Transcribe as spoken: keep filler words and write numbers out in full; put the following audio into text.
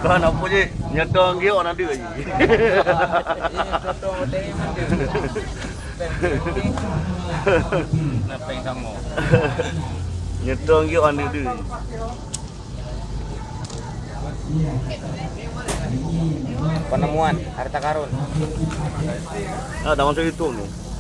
Kon apa je? Nyetong giok na deuh ji. Nyetong giok na deuh ji. Penemuan harta karun. Ah, dah masuk YouTube ni.